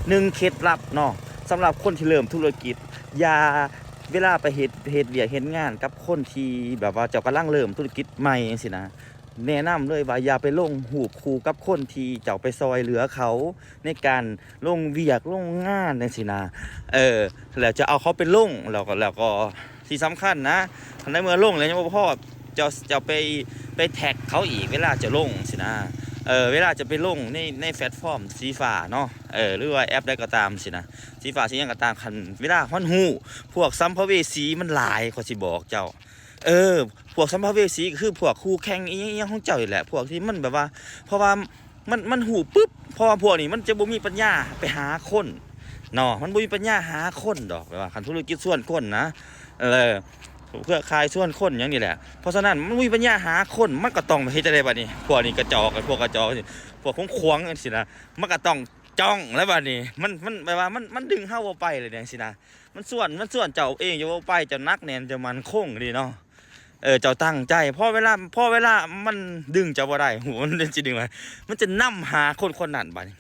ໜຶ່ງເຄັດລັບເນາະ ສຳລັບຄົນທີ່ເລີ່ມທຸລະກິດ ຢ່າ ເວລາໄປເຮັດ ເຮັດວຽກເຮັດງານກັບຄົນທີ່ແບບວ່າເຈົ້າກຳລັງເລີ່ມທຸລະກິດໃໝ່ຈັ່ງຊີ້ນະ ແນະນຳເລີຍວ່າຢ່າໄປລົງຮູບຄູ່ກັບຄົນທີ່ເຈົ້າໄປຊ່ອຍເຫຼືອເຂົາໃນການລົງວຽກລົງງານຈັ່ງຊີ້ນະ ເອີ ແລ້ວຈະເອົາເຂົາໄປລົງ ແລ້ວກໍ ແລ້ວກໍທີ່ສຳຄັນນະ ໃນເມື່ອລົງແລ້ວຍັງບໍ່ພໍ ເຈົ້າ ເຈົ້າໄປ ໄປແທັກເຂົາອີກເວລາເຈົ້າລົງຊີ້ນະ ເອີ ເວລາເຈົ້າໄປລົງໃນ ໃນແພລດຟອມສີຟ້າເນາະ ເອີ ຫຼືວ່າແອັບໃດກໍຕາມຊີ້ນະ ສີຟ້າສີຫຍັງກໍຕາມ ຄັນເວລາມັນຮູ້ ພວກສຳພະເວສີມັນຫຼາຍ ຂ້ອຍຊິບອກເຈົ້າ ເອີ ພວກສຳພະເວສີກໍຄືພວກຄູ່ແຂ່ງອີ່ຫຍັງຂອງເຈົ້ານີ້ແຫຼະ ພວກທີ່ມັນແບບວ່າ ເພາະວ່າມັນ ມັນຮູ້ປຶບ ເພາະວ່າພວກນີ້ມັນຈະບໍ່ມີປັນຍາໄປຫາຄົນເນາະ ມັນບໍ່ມີປັນຍາຫາຄົນດອກ ແບບວ່າຄັນທຸລະກິດຊວນຄົນນະ ເອີ ເຄືອຂ່າຍຊວນຄົນຫຍັງນີ້ແຫຼະ ເພາະສະນັ້ນມັນບໍ່ມີປັນຍາຫາຄົນ ມັນກໍຕ້ອງເຮັດຈັ່ງໃດບັດນີ້ ພວກນີ້ກະຈອກ ພວກກະຈອກ ພວກຂວາງໆຈັ່ງຊີ້ນະ ມັນກໍຕ້ອງຈ້ອງແລ້ວບັດນີ້ ມັນ ມັນແບບວ່າມັນ ມັນດຶງເຮົາບໍ່ໄປເລີຍຈັ່ງຊີ້ນະ ມັນຊວນ ມັນຊວນເຈົ້າເອງ ເຈົ້າບໍ່ໄປ ເຈົ້າໜັກແໜ້ນ ເຈົ້າໝັ້ນຄົງດີເນາະ ເອີ ເຈົ້າຕັ້ງໃຈ ພໍເວລາ ພໍເວລາມັນດຶງເຈົ້າບໍ່ໄດ້ ຫູມັນຊິດຶງໄປ ມັນຈະນຳຫາຄົນຄົນນັ້ນບັດນີ້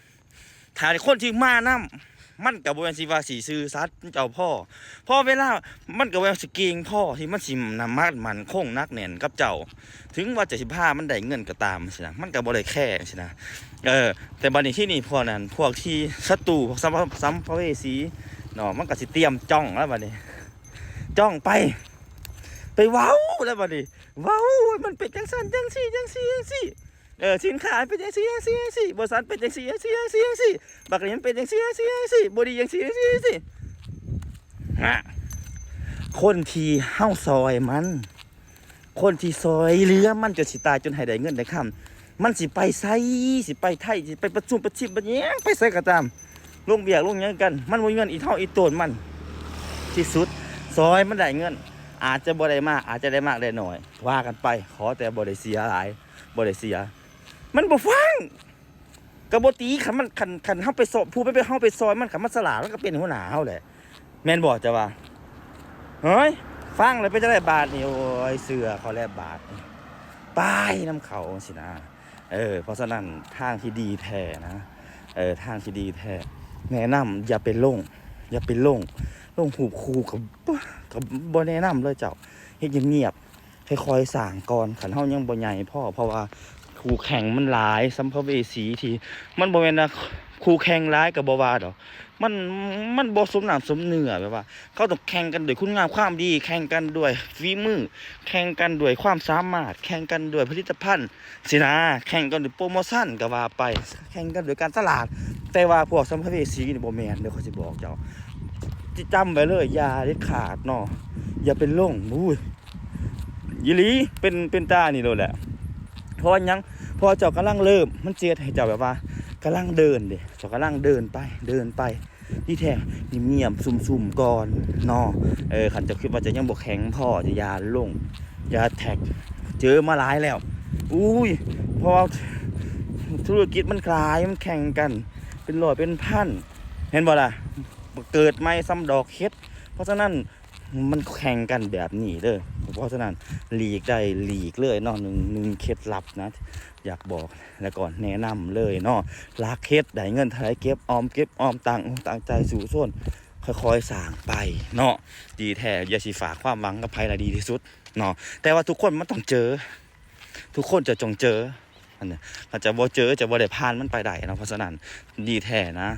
ຖ້າຄົນທີ່ມານຳ ມັນກໍບໍ່ແມ່ນຊິວ່າຊິຊື່ສັດເຈົ້າພໍ ພໍເວລາມັນກໍບໍ່ແມ່ນຊິເກັ່ງພໍທີ່ມັນຊິໝັ້ນ ໝັ້ນຄົງໜັກແໜ້ນກັບເຈົ້າ ເຖິງວ່າເຈົ້າຊິພາມັນໄດ້ເງິນກໍຕາມຊີ້ນະ ມັນກໍບໍ່ໄດ້ແຄຊີ້ນະ ເອີ ແຕ່ບັດນີ້ທີ່ນີ້ພວກນັ້ນ ພວກທີ່ສັດຕູ ພວກສຳພະ ສຳພະເວສີເນາະ ມັນກໍຊິຕຽມຈ້ອງແລ້ວບັດນີ້ ຈ້ອງໄປ ໄປເວົ້າແລ້ວບັດນີ້ ເວົ້າ ມັນເປັນຈັ່ງຊັ້ນຈັ່ງຊີ້ ຈັ່ງຊີ້ ຈັ່ງຊີ້ ເອີ ສິນຄ້າເປັນຈັ່ງຊີ້ ຈັ່ງຊີ້ ຈັ່ງຊີ້ ບໍລິສັດເປັນຈັ່ງຊີ້ ຈັ່ງຊີ້ ຈັ່ງຊີ້ ຈັ່ງຊີ້ ບັກນີ້ມັນເປັນຈັ່ງຊີ້ ຈັ່ງຊີ້ ຈັ່ງຊີ້ ບໍ່ດີຈັ່ງຊີ້ ຈັ່ງຊີ້ ຈັ່ງຊີ້ ນະ ຄົນທີ່ເຮົາຊ່ອຍມັນ ຄົນທີ່ຊ່ອຍເຫຼືອມັນຈົນຊິຕາຍ ຈົນໃຫ້ໄດ້ເງິນໄດ້ຄຳ ມັນຊິໄປໃສ ຊິໄປໄທ ຊິໄປປະຊຸມປະຊິມ ໄປຫຍັງ ໄປໃສກໍຕາມ ລົງວຽກລົງຫຍັງກັນ ມັນບໍ່ມີເງິນອີ່ເທົ່າອີ່ຕົນມັນ ທີ່ສຸດຊ່ອຍມັນໄດ້ເງິນ ອາດຈະບໍ່ໄດ້ມາກ ອາດຈະໄດ້ມາກໄດ້ໜ້ອຍ ວ່າກັນໄປ ຂໍແຕ່ບໍ່ໄດ້ເສຍຫຼາຍ ບໍ່ໄດ້ເສຍ ມັນບໍ່ຟັງ ກໍບໍ່ຕີ ຄັນມັນ ຄັນ ຄັນເຮົາໄປຊອຍ ຜູ້ໄປ ເຮົາໄປຊອຍມັນ ຄັນມັນສະຫຼາດ ມັນກໍເປັນຫົວໜ້າເຮົາແຫຼະ ແມ່ນບໍ່ ເຈົ້າວ່າ? ເຮີ້ຍ ຟັງແລ້ວເປັນຈັ່ງໃດບາດນີ້? ໂອ້ຍ ເຊື່ອເຂົາແລ້ວບາດນີ້ ໄປນຳເຂົາຊີ້ນະ ເອີ ເພາະສະນັ້ນ ທາງທີ່ດີແທ້ນະ ເອີ ທາງທີ່ດີແທ້ ແນະນຳຢ່າໄປລົງ ຢ່າໄປລົງ ລົງຮູບຄູ່ ກໍ ກໍບໍ່ແນະນຳເລີຍເຈົ້າ ເຮັດງຽບໆ ຄ່ອຍໆສ້າງກ່ອນ ຄັນເຮົາຍັງບໍ່ໃຫຍ່ພໍ ເພາະວ່າຄູ່ແຂ່ງມັນຫຼາຍ ສຳພະເວສີທີ່ ມັນບໍ່ແມ່ນວ່າຄູ່ແຂ່ງຫຼາຍກໍບໍ່ວ່າດອກ ມັນ ມັນບໍ່ສົມນ້ຳສົມເນື້ອ ແບບວ່າເຂົາຕ້ອງແຂ່ງກັນດ້ວຍຄຸນງາມຄວາມດີ ແຂ່ງກັນດ້ວຍຝີມື ແຂ່ງກັນດ້ວຍຄວາມສາມາດ ແຂ່ງກັນດ້ວຍຜະລິດຕະພັນຊີ້ນະ ແຂ່ງກັນດ້ວຍໂປຣໂມຊັນກໍວ່າໄປ ແຂ່ງກັນດ້ວຍການຕະຫຼາດ ແຕ່ວ່າພວກສຳພະເວສີນີ້ບໍ່ແມ່ນເດີ ຂ້ອຍຊິບອກເຈົ້າ ຈຳໄວ້ເລີຍ ຢ່າເດັດຂາດເນາະ ຢ່າໄປລົງ ໂອ້ຍ ອີ່ຫຼີ ເປັນ ເປັນຕານີ້ໂລດແຫຼະ ເພາະວ່າຫຍັງ? ເພາະວ່າເຈົ້າກຳລັງເລີ່ມ ມັນຊິເຮັດໃຫ້ເຈົ້າແບບວ່າກຳລັງເດີນເດ້ ເຈົ້າກຳລັງເດີນໄປ ເດີນໄປ ທີ່ແທ້ງຽບໆ ຊຸ່ມໆກ່ອນເນາະ ເອີ ຄັນເຈົ້າຄິດວ່າເຈົ້າຍັງບໍ່ແຂງພໍ ຈະຢ່າລົງ ຢ່າແທັກ ເຈີມາຫຼາຍແລ້ວ ອຸ້ຍ ເພາະວ່າທຸລະກິດມັນຫຼາຍ ມັນແຂ່ງກັນເປັນຮ້ອຍເປັນພັນ ເຫັນບໍ່ລະ? ເກີດໃໝ່ສ່ຳດອກເຫັດ ເພາະສະນັ້ນ ມັນແຂ່ງກັນແບບນີ້ເດີ ເພາະສະນັ້ນ ຫຼີກໄດ້ຫຼີກເລີຍເນາະ ໜຶ່ງ ໜຶ່ງເຄັດລັບນະ ຢາກບອກ ແລ້ວກໍແນະນຳເລີຍເນາະ ຫຼັກເຮັດໄດ້ເງິນເທົ່າໃດ ເກັບອອມ ເກັບອອມ ຕັ້ງອົກຕັ້ງໃຈສູ້ຊົນ ຄ່ອຍໆສ້າງໄປເນາະ ດີແທ້ ຢ່າຊິຝາກຄວາມຫວັງກັບໃຜລະ ດີທີ່ສຸດເນາະ ແຕ່ວ່າທຸກຄົນມັນຕ້ອງເຈີ ທຸກຄົນຈະຕ້ອງເຈີ ອັນນີ້ ຖ້າຈະບໍ່ເຈີ ຈະບໍ່ໄດ້ຜ່ານມັນໄປໄດ້ເນາະ ເພາະສະນັ້ນ ດີແທ້ນະ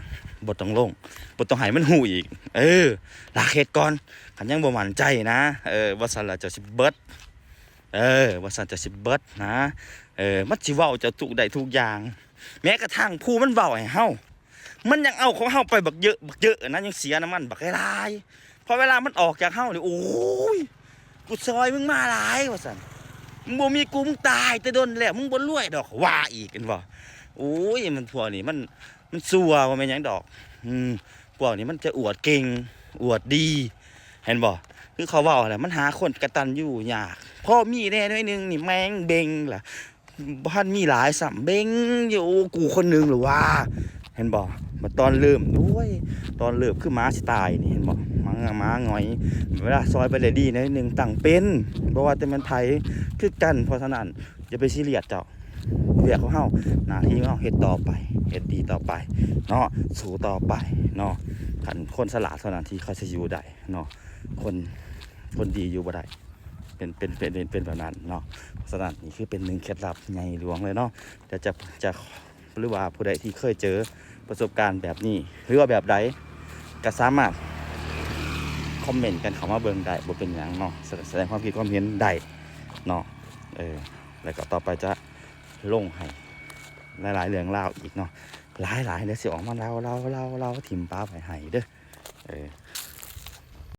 ບໍ່ຕ້ອງລົງ ບໍ່ຕ້ອງໃຫ້ມັນຮູ້ອີກ ເອີ ຫຼັກເຮັດກ່ອນ ຄັນຍັງບໍ່ໝັ້ນໃຈນະ ເອີ ບໍ່ຊັ້ນລະເຈົ້າຊິເບິດ ເອີ ບໍ່ຊັ້ນເຈົ້າຊິເບິດນະ ເອີ ມັນຊິເວົ້າເຈົ້າທຸກໄດ້ທຸກຢ່າງ ແມ້ກະທັ່ງຜູ້ມັນເວົ້າໃຫ້ເຮົາ ມັນຍັງເອົາຂອງເຮົາໄປບັກເຍີະ ບັກເຍີະນະ ຍັງເສຍນ້ຳມັນບັກຫຼາຍໆ ພໍເວລາມັນອອກຈາກເຮົານີ້ ໂອ້ຍ ກູຊ່ອຍມຶງມາຫຼາຍວ່າຊັ້ນ ມຶງບໍ່ມີກູ ມຶງຕາຍແຕ່ດົນແລ້ວ ມຶງບໍ່ລວຍດອກ ວ່າອີກ ເຫັນບໍ່? ໂອ້ຍ ມັນພວກນີ້ ມັນ ມັນຊົ່ວ ບໍ່ແມ່ນຫຍັງດອກ ອືມ ພວກນີ້ມັນຈະອວດເກັ່ງ ອວດດີ ເຫັນບໍ່? ຄືເຂົາເວົ້າຫັ້ນແຫຼະ ມັນຫາຄົນກະຕັນຍູຍາກ ພໍມີແດ່ໜ້ອຍໜຶ່ງນີ້ແມ່ງເບັງລະ ບໍ່ທັນມີຫຼາຍຊ້ຳ ເບັງຢູ່ ໂອ້ ກູຄົນໜຶ່ງລະວ່າ ເຫັນບໍ່? ມາຕອນເລີ່ມ ໂອ້ຍ ຕອນເລີ່ມຄືໝາຊິຕາຍນີ້ ເຫັນບໍ່? ໝາ ໝາຫງອຍ ເວລາຊ່ອຍໄປໄດ້ດີໜ້ອຍໜຶ່ງ ຕັ້ງເປັນ ບໍ່ວ່າແຕ່ແມ່ນໃຜຄືກັນ ເພາະສະນັ້ນ ຢ່າໄປຊີຣຽສເຈົ້າ ວຽກຂອງເຮົາ ໜ້າທີ່ຂອງເຮົາ ເຮັດຕໍ່ໄປ ເຮັດດີຕໍ່ໄປເນາະ ສູ້ຕໍ່ໄປເນາະ. ຄັນຄົນສະຫຼາດເທົ່ານັ້ນທີ່ເຂົາຊິຢູ່ໄດ້ເນາະ ຄົນ ຄົນດີຢູ່ບໍ່ໄດ້ ເປັນ ເປັນ ເປັນ ເປັນ ເປັນແບບນັ້ນເນາະ. ສະນັ້ນນີ້ຄືເປັນໜຶ່ງເຄັດລັບໃຫຍ່ຫຼວງເລີຍເນາະ ຈະ ຈະ ຈະ ຫຼືວ່າຜູ້ໃດທີ່ເຄີຍເຈີປະສົບການແບບນີ້ ຫຼືວ່າແບບໃດ ກໍສາມາດຄອມເມັນກັນເຂົ້າມາເບິ່ງໄດ້ ບໍ່ເປັນຫຍັງເນາະ ສະ ສະແດງຄວາມຄິດຄວາມເຫັນໄດ້ເນາະ. ເອີ ແລ້ວກໍຕໍ່ໄປຈະລົງໃຫ້ຫຼາຍໆເລື່ອງລາວອີກເນາະ ຫຼາຍໆ ດຽວຊິອອກມາເລົ່າ ເລົ່າ ເລົ່າ ເລົ່າ ຖິ້ມປາໄວ້ໃຫ້ເດີ. ເອີ